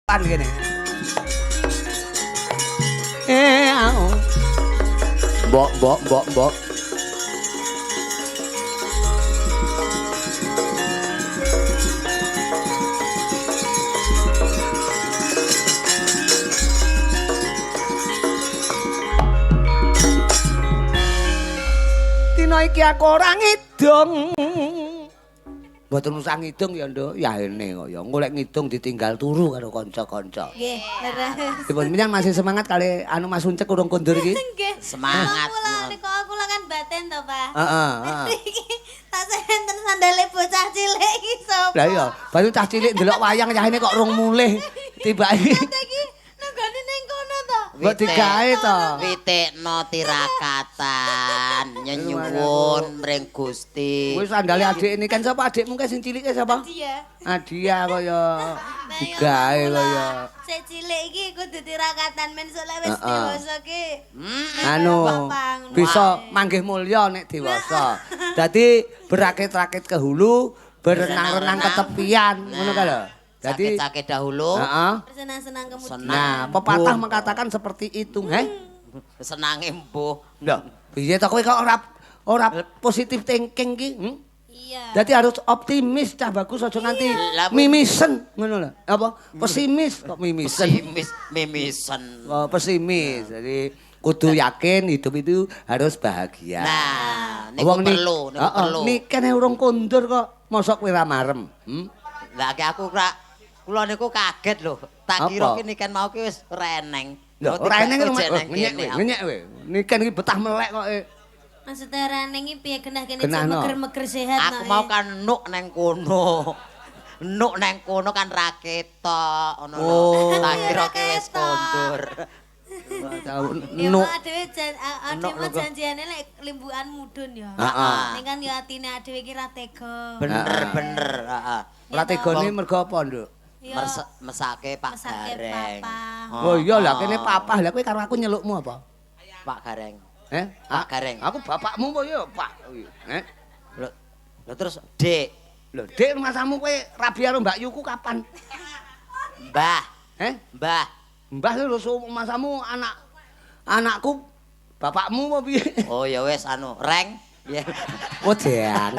Pan kene. Eh, au. Mbok, mbok, mbok, mbok. Dina iki aku ora ngidung. Mboten usah ngidung ya, Nduk. Ya ene kok ya. Engko lek ngidung ditinggal turu karo kanca-kanca. Nggih, leres. Dipun minang masih semangat kali anu Mas Uncek urung kondur iki? Nggih. Semangat. Kula niku aku lah kan batin to, Pak. Heeh, heeh. Iki tak enten sandale bocah cilik iki sapa? Lah iya, baru cah cilik ndelok wayang yahene kok rung mulih. Tibake Iki nenggone ning kono to. mbok digawe to. Witekno tirakatan nyenyuwun mring Gusti. Kuwi sandale adik ini kan sapa adikmu kae sing cilike sapa? Dia. Adia kaya digawe kaya Sik cilik iki kudu tirakatan men sok lek wis Heeh. dewasa ki. Anu bisa manggih mulya nek dewasa. Dadi berakit-rakit ke hulu, berenang-renang ke tepian, ngono ka lho. Dadi Sakit-sakit dahulu. heeh. Bersenang-senang kemudian. Senang. Nah, pepatah mengatakan seperti itu, heh. Senange mbuh. Lho, piye to kowe kok ora positif thinking ki? Hmm? Iya. Dadi harus optimis cah bagus aja nganti Lah, Bu. mimisen ngono lho. Apa? Pesimis kok mimisen. Pesimis mimisen. Oh, pesimis. Jadi kudu yakin hidup itu harus bahagia. Nah, niku perlu, niku heeh, perlu. Niken urung kondur kok, mosok kowe ra marem. Hmm? Lah ki aku ora kula niku kaget lho. Tak kira Apa? ki niken mau ki wis ora eneng. Lho, Oh, ora tiba- eneng oh, rumah. jek neng Ngenyek kene kowe, aku. ngenyek kowe. Niken iki betah melek kok. Maksudnya ora ning iki piye genah kene Genah, cek no. meger-meger sehat Aku mau kan nuk neng kono. Nuk neng kono kan ra ketok ngono lho. Oh. Tak kira Ra ki wis ketok. kondur. Ya Nuk. mak dhewe Nuk dhewe lho, kok. janjiane lek limbukan mudhun ya. Heeh. Ning kan ya atine dhewe iki ra tega. Bener Heeh. bener, heeh. Ora tegone mergo apa, Nduk? Ya, Mesake Pak Mesake Gareng. papa. Oh iya lah kene papah lah kowe karo aku nyelukmu apa? Pak Gareng. Eh? Pak Gareng. Aku bapakmu apa ya, Pak? Eh? Lho, lho terus Dik, Lho, Dik masamu kowe rabi karo Mbak Yuku kapan? Mbah, Eh? Mbah. Mbah lho masamu anakku bapakmu apa piye? Oh ya wis anu, Reng. Ya. Oh, jang.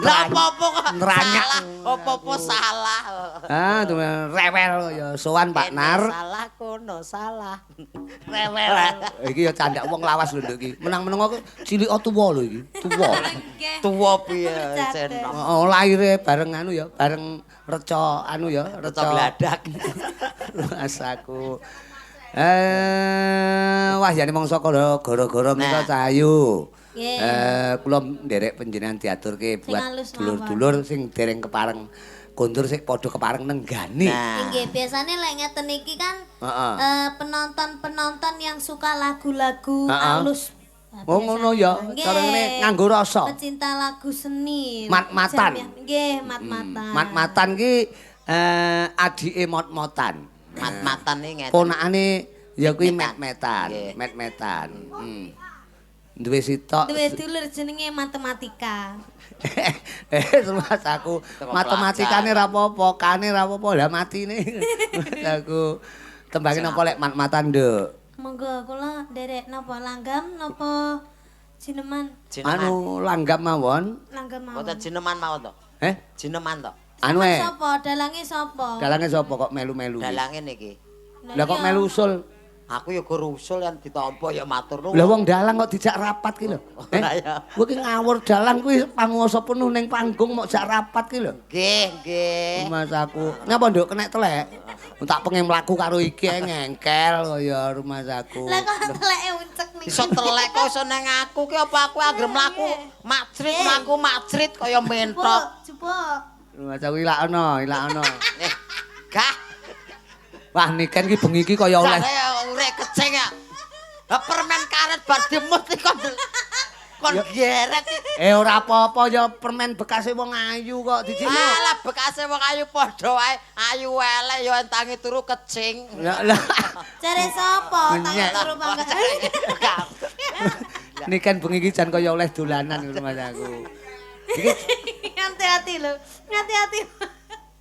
Lah apa-apa kok Neranyak. salah, apa-apa salah. Ah, tuh rewel ya sowan Pak Kene Nar. Salah kono salah. Rewel. Iki ya candak wong lawas lho Nduk iki. Menang-menang aku cilik tuwa lho iki, tuwa. Nggih. Tuwa piye Bercadas. seneng. Oh, lahire bareng anu ya, bareng reca anu ya, Reca gladak. Mas aku. Wah jane mangsa kala gara-gara menika Nah. cahayu. Nggih. Kula nderek panjenengan diaturke buat halus mawon. dulur-dulur sing dereng kepareng kondur sing padha kepareng nenggani. Nah. Nggih, biasane lek ngeten iki kan Heeh. penonton-penonton yang suka lagu-lagu Heeh. halus. Nah, Oh, ngono ya. biasanya. Cara ngene Nggih. nganggo rasa. Pecinta lagu seni. Mat-matan. Jamiah. Nggih, mat-matan. Mat-matan ki adike mot-motan. Mat-matan iki ngeten. Ponakane ya kuwi Met-metan. met-metan, Nggih. met-metan. Hmm. Duwe sitok. Duwe dulur jenenge matematika. Mas aku Teko matematikane pelajar. ra apa-apa, kane ra apa-apa, lah matine. Mas aku tembange napa lek mat-matan, Nduk? Monggo kula nderek napa langgam napa jineman? Jineman. Anu langgam mawon. Langgam mawon. Mboten jineman mawon to. Eh, Jineman to. anu e. Sapa? Dalange sapa? Dalange sapa kok melu-melu? iki? Dalange niki. Lah kok melu usul? Aku ya gur usul yang ditampa ya matur nuwun. Lah wong dalang kok dijak rapat ki lho. Eh, Lah ya. kowe ki ngawur dalang kuwi panguwasa penuh ning panggung mok jak rapat ki lho. Nggih, nggih. Mas aku. Ngapa nduk kenek telek? Tak pengen mlaku karo iki ngengkel kaya rumah aku. Lah kok teleke uncek niki. Iso telek kok iso nang aku ki apa aku anggere mlaku macrit mlaku macrit kaya mentok. Jupuk, jupuk. Rumah aku ilakno, ilakno. Eh, gah. Wah niken ki bengi iki kaya oleh Jare urek keceng ya. Lah permen karet bar dimut iki kon geret iki. Eh ora apa-apa ya permen bekase wong ayu kok dijikno. Alah bekase wong ayu padha wae, ayu elek ya entangi turu kecing. Lah lah Jare sapa? Tangi Ngenyek. turu pangga. niken bengi iki jan kaya oleh dolanan rumah aku. Iki Hati-hati lho. Hati-hati.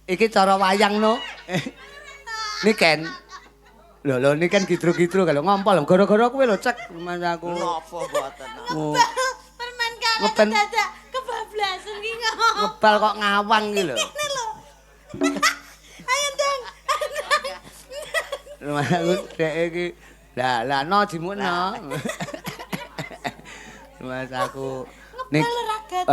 iki cara wayang no. Niken. Lho lho niken gidro-gidro kalau ngompol gara-gara kowe lho cek mas aku. Napa mboten? Permen karet dadak kebablasan ki ngomong. Ngebal kok ngawang ki lho. Ngene lho. Ayo ndang. Mas aku dhek iki. Lah lah no jimukno. Mas aku nek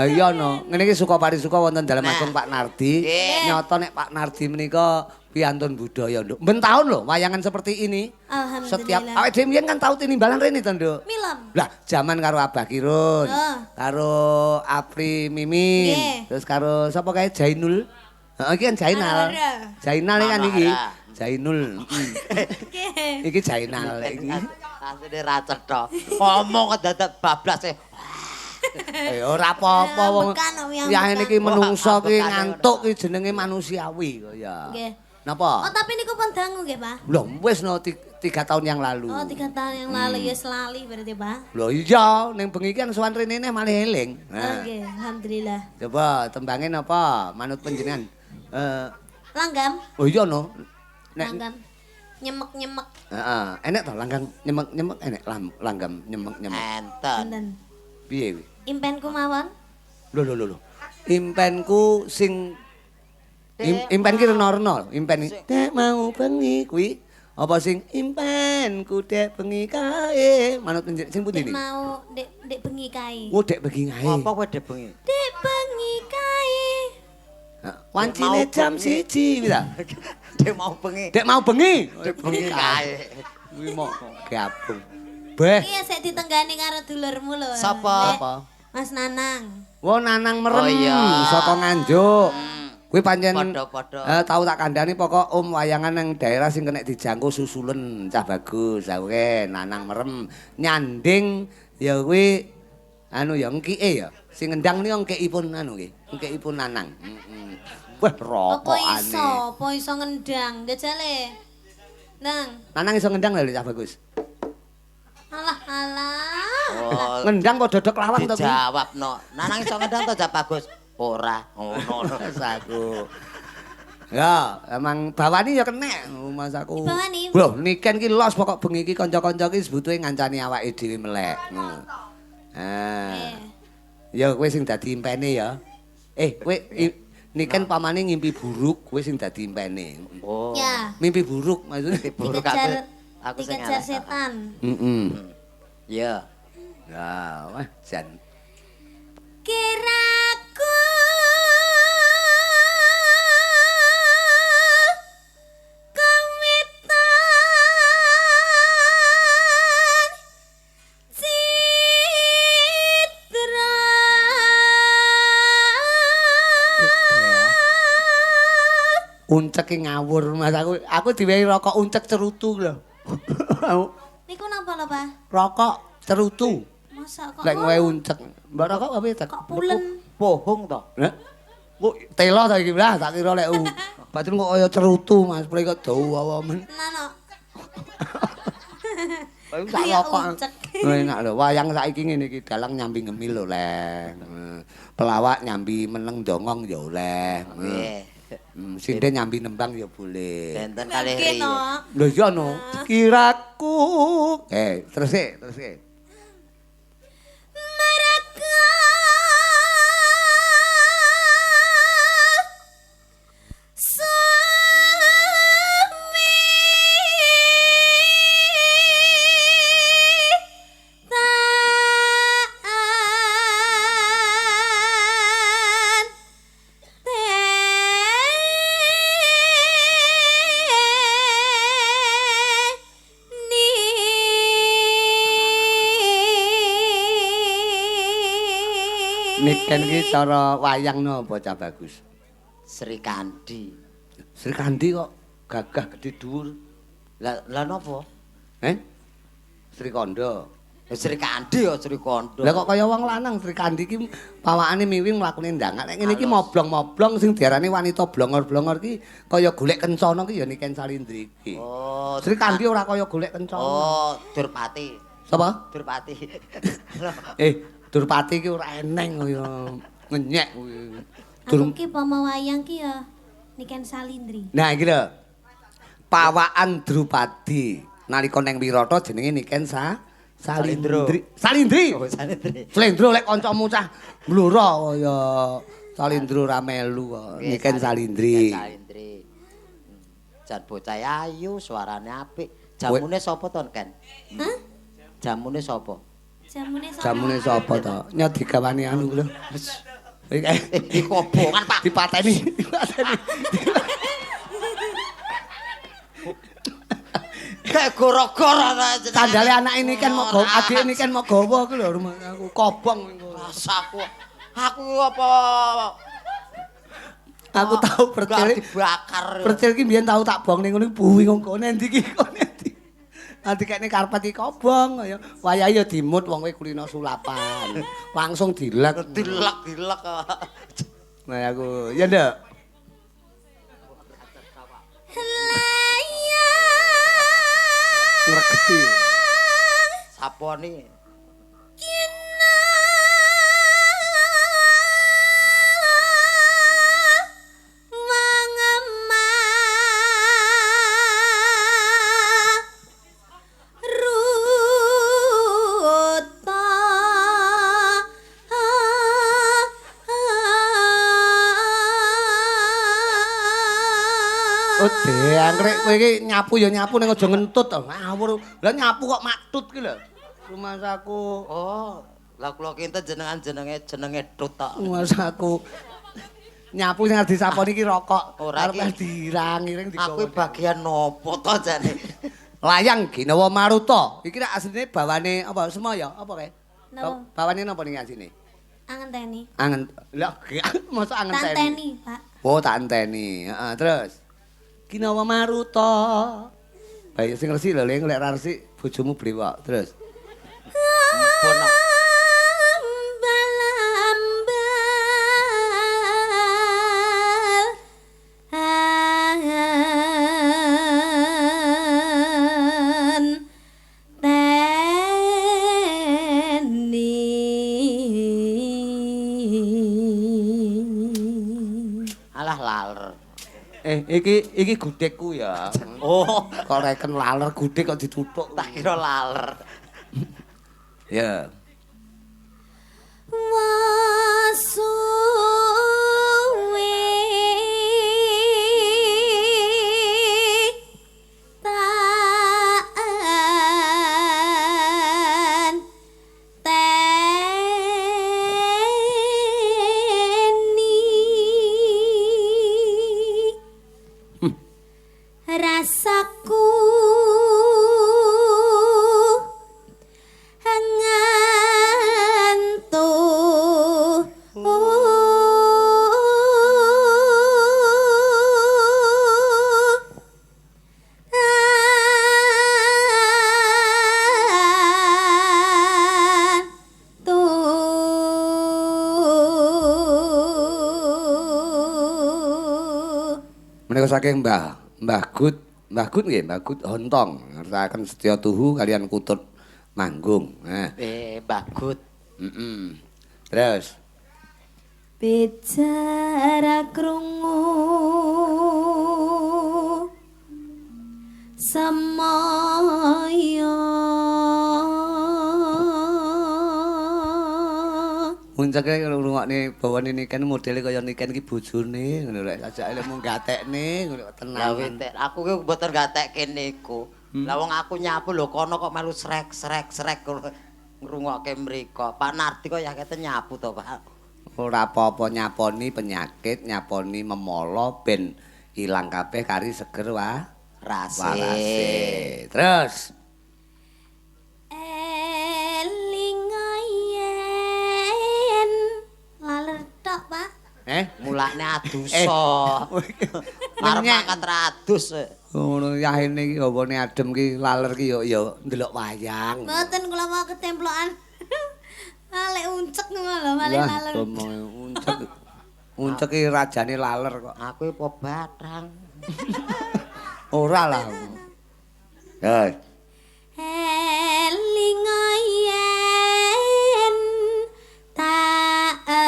iya no, ngene iki suka parisuka wonten dalem agung Pak Nardi. Nyata nek Pak Nardi menika piantun budaya, Nduk. Ben taun lho wayangan seperti ini. Alhamdulillah. Setiap awake dhewe mbiyen kan tau tinimbalan rene to, Nduk. Milem. Lah, jaman karo Abah Kirun, karo Apri Mimin, terus karo sapa kae Jainul. Heeh, iki kan Jainal. Jainal iki kan iki. Jainul. Iki Jainal iki. Asline ra cetha. Ngomong dadak bablas e. Ora apa-apa wong. Ya ngene iki menungso ki ngantuk ki jenenge manusiawi kok ya. Nggih. Napa? Oh, tapi niku pun dangu nggih, Pak. Lho, wis no 3 tahun yang lalu. Oh, 3 tahun yang lalu ya selali berarti, Pak. Lho iya, ning bengi iki kan sowan rene neh malih eling. Nah. Nggih, alhamdulillah. Coba tembange napa? Manut panjenengan. Langgam. Oh iya no. Nek langgam. Nyemek-nyemek. Heeh, enek to langgam nyemek-nyemek enek langgam nyemek-nyemek. Enten. Piye kuwi? Impenku mawon. Lho lho lho. Impenku sing impen ki rena-rena, impen dek mau bengi kuwi apa sing impenku dek bengi kae manut sing pundi niki? Mau dek bengi kae. Oh, dek bengi kae. Apa kowe dek bengi? Dek bengi kae. Wancine jam 1 kuwi ta. Dek mau bengi. Dek mau bengi. Dek bengi kae. Kuwi mok gabung. Beh. Iya sik ditenggani karo dulurmu lho. Sapa? Apa? Mas Nanang. Wo Nanang merem saka Nganjuk. Kuwi pancen padha-padha. Tau tak kandhani pokok om wayangan nang daerah sing kena dijangkau susulen cah bagus. Oke, Nanang merem nyanding ya kuwi anu ya engkike ya. Sing ngendang niku engkikipun anu nggih, engkikipun Nanang. Heeh. Wah, rokokane. Apa iso? Apa iso ngendang? Jajale. Nang. Nanang iso ngendang lho cah bagus. Alah alah. Oh, ngendang kok dodok lawang to kuwi? Dijawabno. Nanang iso ngendang to cah bagus? Ora, ngono aku. Ya, emang bawani ya kenek Mas aku. Bawani. Lho, niken ki los pokok bengi iki kanca-kanca ki sebutuhe ngancani awake dhewe melek. Heeh. Ya kowe sing dadi impene ya. Kowe niken pamane ngimpi buruk, kowe sing dadi impene. Oh. Ya. Mimpi buruk maksudnya buruk aku sing dikejar setan. Heeh. Iya. Ya, wah jan. Kiraku kawitan citra uncek ngawur Mas aku diwehi rokok uncek cerutu lho. Niku napa lho Pak? Rokok cerutu. Masa kok lek ngowe uncek. Mbak rokok apa ya? Kok pulen? Bohong to. Heh. Kok telo ta iki lah tak kira lek batin kok kaya cerutu Mas, pre kok dawa men. Lah no. Kaya sak rokok. Enak lho, wayang saiki ngene iki dalang nyambi ngemil lho, Leng. Pelawak nyambi meneng dongong ya oleh. Nggih. Sinden nyambi nembang ya boleh. Benten kalih ri. Lho iya no. Kiraku. Terus e, terus e. Niken iki cara wayang napa cah bagus? Sri Kandi. Sri Kandi kok gagah gedhe dhuwur. Lah lah napa? Eh? Sri Kandha. Sri Kandi ya Sri Kandha. Lah kok kaya wong lanang Sri Kandi iki pawakane miwing mlakune ndangak. Nek ngene iki moblong-moblong sing diarani wanita blongor-blongor iki kaya golek kencana ki ya Niken Salindri iki. Oh, Sri Kandi ora kaya golek kencana. Oh, Durpati. Sapa? Durpati. Durpati ki ora eneng kaya ngenyek kuwi. Aku ki pomo wayang ki ya Niken Salindri. Nah iki lho. Pawaan Drupadi. Nalika neng Wirata jenenge Niken Salindri. Salindri. Oh, Salindri. Slendro lek kancamu cah mbloro kaya Salindro ra melu kok. Niken Salindri. Niken Salindri. Jan bocah ayu, suarane apik. Jamune sapa to, Ken? Hah? Jamune sapa? Jamune sapa? Jamune sapa to? Nyot digawani anu lho. Iki kobongan, Pak. Dipateni, dipateni. Kayak goro-goro ta jenenge. Sandale anak ini kan mau gawa, adik ini kan mau gawa ku lho rumah aku kobong engko. Rasaku. Aku apa Aku tau percil dibakar. Percil ki mbiyen tau tak bong ning ngono buwi kok endi iki kok endi. Nanti kene karpet iki kobong kaya wayahe ya dimut wong kowe kulino sulapan. Langsung dilek. Dilek-dilek. Nah aku, ya ndak. Ngregeti. Saponi. Oh, dangkrek kowe iki nyapu ya nyapu ning aja ngentut to. Ngawur. Lah nyapu kok maktut ki lho. Rumasaku. Oh, lah kula kinten jenengan jenenge tut tok. Rumasaku. Nyapu sing arep disaponi iki rokok. Ora arep dirang-iring digawa. Aku bagian nopo to jane? Layang Ginawa Maruta. Iki rak asline bawane apa Semaya? Apa kae? Bawane napa ning asline? Angenteni. Angen. Lah mosok angenteni. Tanteni, Pak. Oh, tak enteni. Heeh, terus. Ginawa Maruta. Baik sing resik lho, Ling, lek ra resik bojomu brewok. Terus. Ampun. Alah laler. Iki gudegku ya. Oh, kok reken laler gudeg kok dituthuk. Tak kira laler. Ya. Wasuwe taan teni rasaku ngantuk Menika saking Mbah Gut, Mbah Gut nggih, Mbah Gut Hontong ngertakaken setya tuhu kalian kutut manggung. Nah, Mbah Gut. Heeh. Terus bicara krungu semaya. Unceke ngrungokne bawane Niken modele kaya Niken iki bojone ngono lek sajake lek mung gatekne ngono tenang. Lah witek aku ki mboten gatekke niku. Lah wong aku nyapu lho kono kok melu srek-srek-srek ngrungokke mriko. Pak Nardi kok ya kete nyapu to, Pak. Ora apa-apa nyaponi penyakit, nyaponi memolo ben ilang kabeh kari seger wa rase. Terus eling yen laler tok, Pak. Mulane adusa. Arep mangkat radus. Ngono yahene iki hawane adem ki laler ki yo yo ndelok wayang. Mboten kula mau ketemplokan. Lek uncek ngono lho, malah laler. Uncek. Uncek ki rajane laler kok. Aku apa bathang. Ora lah. Ya. Eling yen taen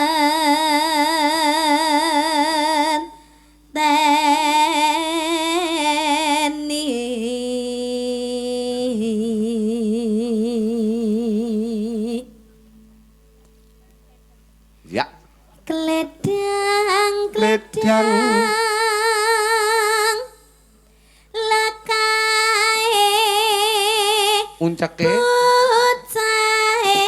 teni Unceke bocahe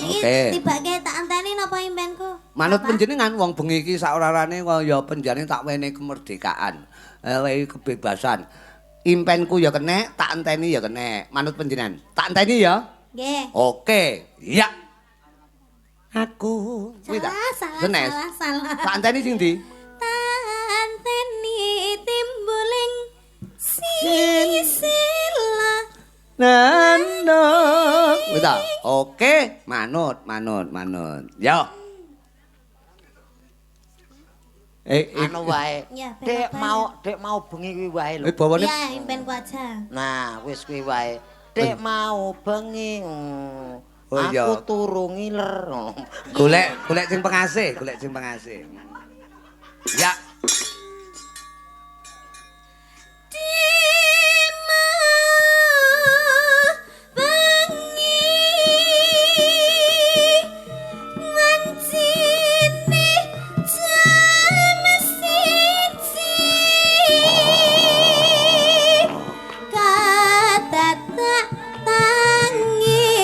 Oke. Tibake tak anteni napa impenku? Manut panjenengan wong bengi iki saorarane kaya penjane tak wenehi kemerdekaan, wenehi kebebasan. Impenku ya kenek, tak enteni ya kenek. Manut panjenengan. Tak enteni ya? Nggih. Oke. Ya. Aku kuwi ta? Salah, salah, salah. Tak enteni sing ndi? Tak enteni timbuling sisila. Nano. Kuwi ta? Oke, manut, manut, manut. Yo. Anu wae. Dek mau bengi kuwi wae lho. Bawane. Iya, impenku aja. Nah, wis kuwi wae. Dek mau bengi. Aku turu ngiler. Golek, golek sing pengasih, golek sing pengasih. Ya.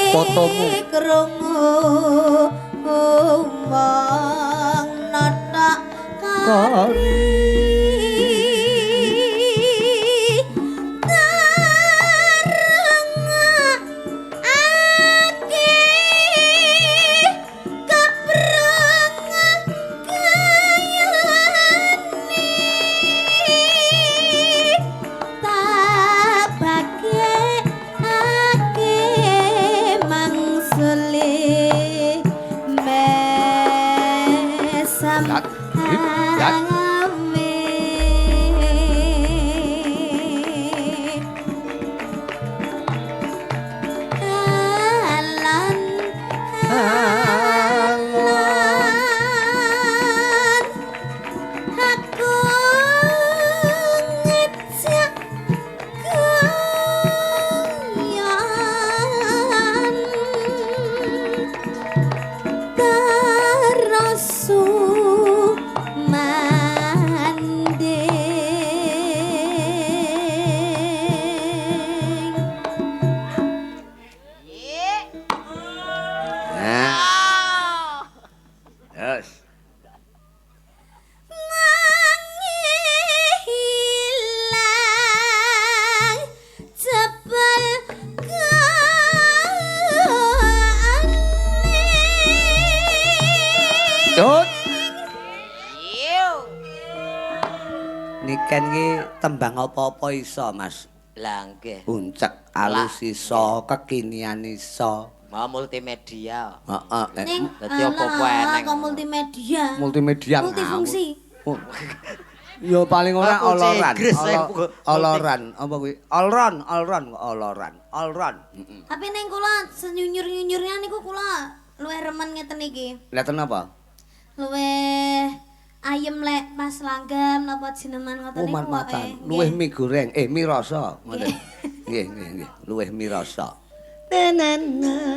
Fotomu krungu wong notok kari tarengake kepreng kayane tabake Niken ki tembang apa-apa iso, Mas. Lah nggih. Uncek alus iso, kekinian iso. Mau multimedia. Heeh. Dadi apa-apa eneng. Kok multimedia. Multimedia. Multifungsi. Ya paling ora oloran. Oloran apa kuwi? Olron, olron kok oloran. Olron. Tapi ning kula senyunyur-nyunyurnya niku kula luwih remen ngeten iki. Lha ten apa? Luwih ayem lek pas langgam napa jineman ngoten niku. Umat-matan, luwih mie goreng, mie rasa ngoten. Nggih, nggih, nggih, luwih mie rasa. Na na na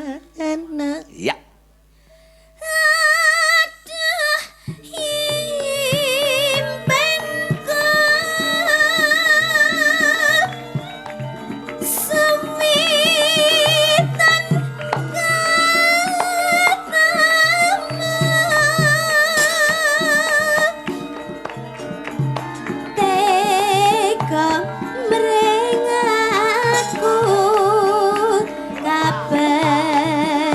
na. Ya. Aduh, impenku suwitan ketemu tega mrengaku kabar.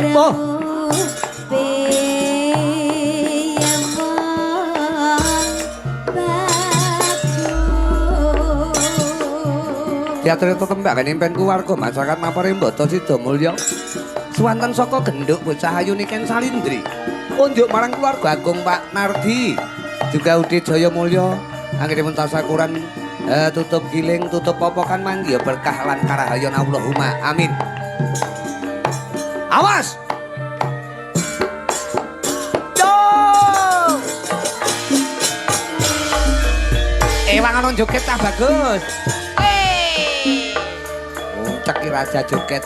Teater tetembangan impenku warga masyarakat Mapore Mboto Sidomulyo. Swanten saka genduk bocah ayu Niken Salindri. Unjuk marang keluarga agung Pak Nardi. Juga Udi Jaya Mulya. Anggenipun tasakuran tutup giling, tutup popokan manggi berkah lan karahayon Allahumma amin. Awas. Yo. Ewang ana joget cah bagus. Ceki raja joget.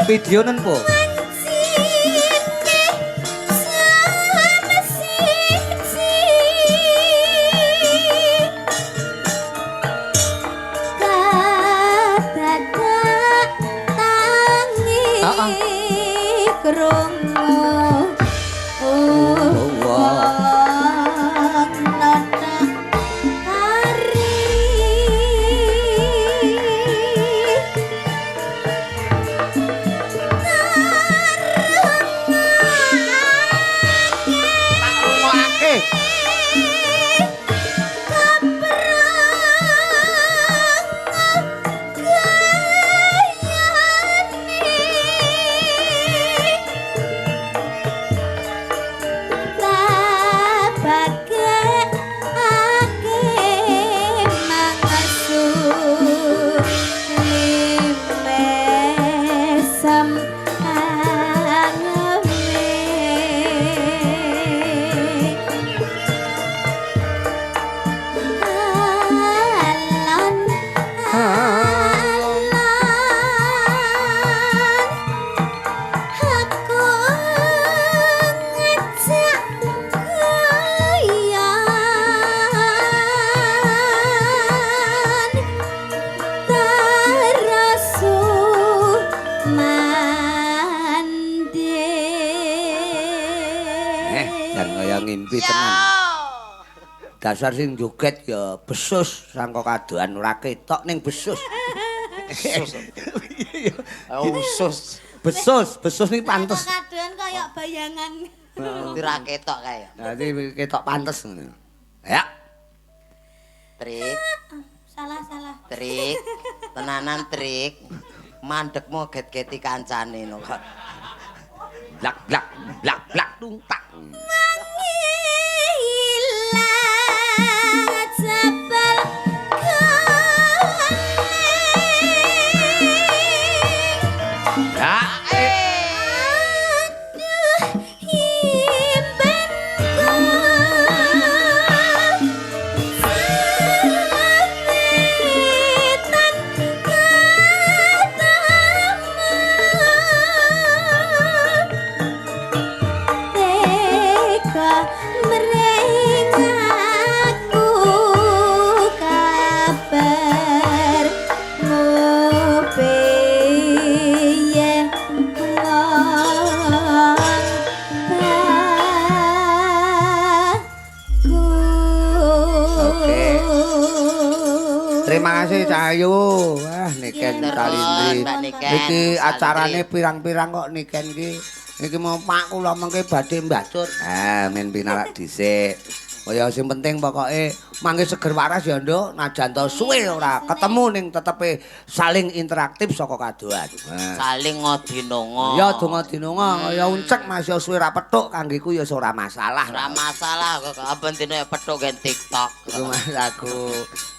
Videonen po. Dasar sing joget ya besus sangka kadohan ora ketok ning besus. Besus. Usus. Besus, besus niki pantes. Kadohan kaya bayangan. Dadi ora ketok kae. Dadi ketok pantes ngono. Ya. Trik. Salah, salah. Trik. Tenanan trik. Mandekmu get-geti kancane no kok. Blak blak blak blak tungtak. Terima kasih Cahayu. Wah, Niken Salindri. Iki acarane pirang-pirang kok Niken iki. Iki mau Pak kula mengke badhe mbacur. Ah, men pinarak dhisik. Kaya sing penting pokoke mangke seger waras ya, Nduk. Najan to suwe ora ketemu ning tetepe saling interaktif saka kadohan. Saling ngodinonga. Ya donga dinonga kaya uncek Mas ya suwe ra petuk kanggeku ya ora masalah. Ora masalah kok aben dino petuk gen TikTok. Mas aku.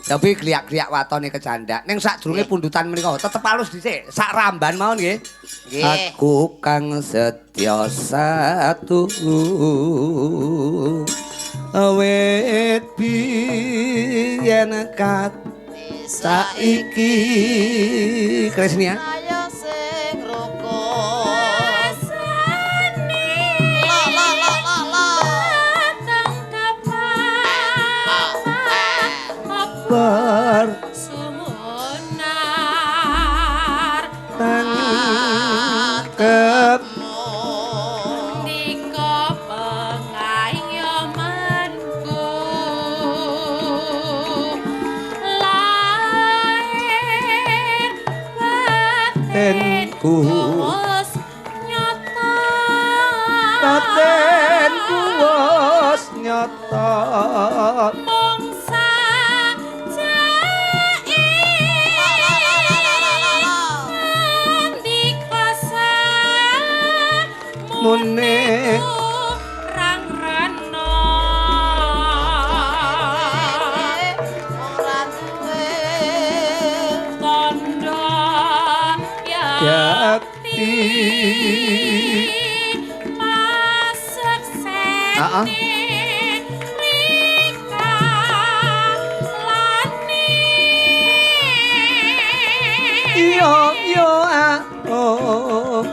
Tapi gliak-gliak watone kecandak. Ning sadurunge pundutan menika tetep alus dhisik. Sak ramban mawon nggih. Aku kang setya satu awet biyen kat saiki Kresnia saya sing rukun la la la la la ber sumunar tangkep ku wis nyata batin ku wis nyata mung sajake ndikasa mune rang rana ora duwe tandha yakti masekseni rika lani yo yo ah oh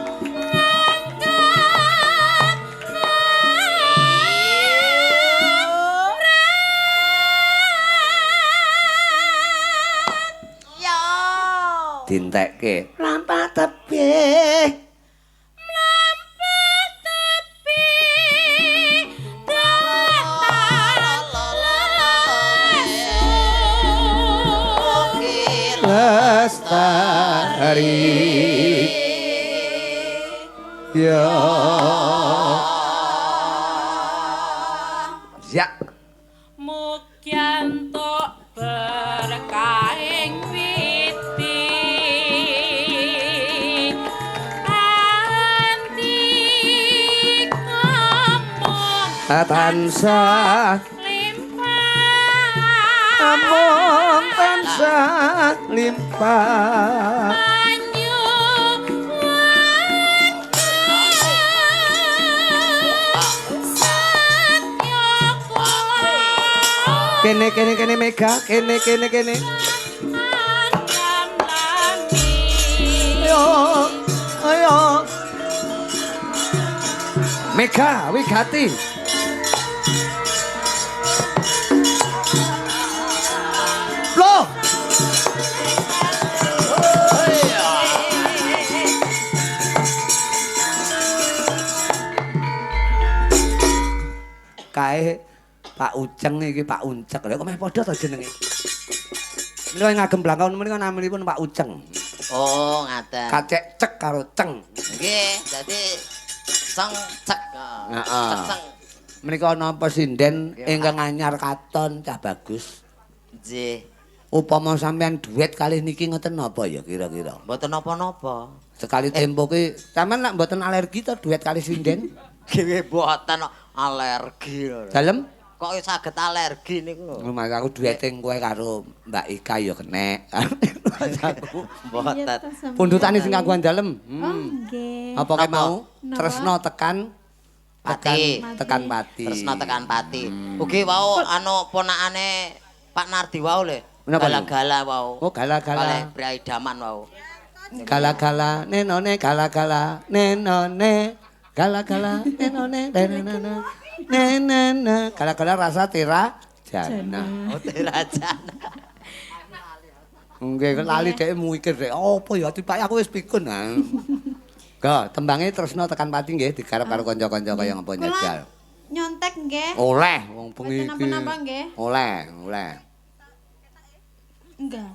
Dintekke. Mlampah tebih. Mlampah tebih datan lestari. Ya. Ya. Mugi entuk berkahing witi andika mung tansah limpah amung tansah limpah. Kene kene kene Mega, kene kene kene. Ayo, ayo. Mega wigati. Loh. Kae Pak Uceng iki Pak Uncek. Lha kok meh padha to jenenge. Menika ngagem blangkon menika naminipun Pak Uceng. Oh, ngaten. Kacek cek karo ceng. Nggih, dadi seng cek. Heeh. Ceng. Menika ana pesinden ingkang anyar katon cah bagus. Nggih. Upama sampean duet kalih niki ngoten napa ya kira-kira? Mboten napa-napa. Sekali tempo ki sampean lak mboten alergi to duet kalih sinden? Nggih mboten alergi lho. Dalem? Kok saged alergi niku lho. Mas aku duete kowe karo Mbak Ika ya kenek. Aku mboten. Pundutane sing kagungan dalem. Oh nggih. Apa kae mau? Tresno tekan pati. Tekan pati. Tresno tekan pati. Ugi wau anu ponakane Pak Nardi wau lho. Gala-gala wau. Oh, gala-gala. Kalih Priaidaman wau. Gala-gala nenone gala-gala nenone gala-gala nenone nenene. Nenene, gala-gala rasa tera jana. Oh, tera jana. Nggih, lali dhek mikir dhek apa ya tibake aku wis pikun. Ga, tembange tresno tekan pati nggih digarap karo kanca-kanca kaya ngapa njajal. Nyontek nggih. Oleh wong bengi iki. Napa-napa nggih? Oleh, oleh. Enggak.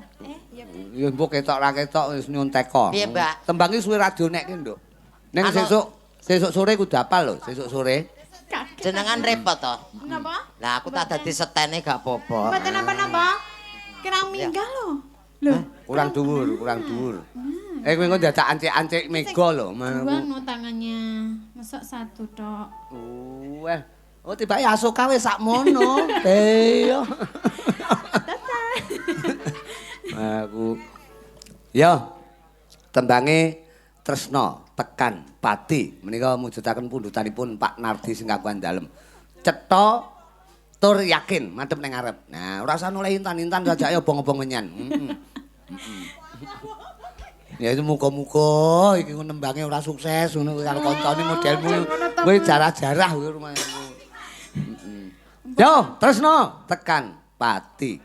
Ya. Ya mbok ketok ra ketok wis nyontek kok. Piye, Mbak? Tembange suwe ra dionekke, Nduk. Ning sesuk sore kudu apal lho, sesuk sore. Jenengan repot to? Napa? Lah aku tak dadi setene gak apa-apa. Mboten napa-napa. Kirang minggah lho. Lho, kurang dhuwur, kurang dhuwur. Kowe engko dadak ancik-ancik mega lho. Dua no tangannya. Mosok satu tok. Weh. Oh tibake Asoka wis sakmono. Iya. Aku. Yo. Tembange Tresno tekan pati menika mujudaken pundhutanipun Pak Nardi sing kagungan dalem. Cetha tur yakin madhep ning ngarep. Nah, ora usah noleh intan-intan sajake obong-obong menyan. Ya itu muga-muga iki nembange ora sukses ngono karo kancane modelmu. Kowe jarah-jarah kowe rumahmu. Yo, Tresno tekan pati.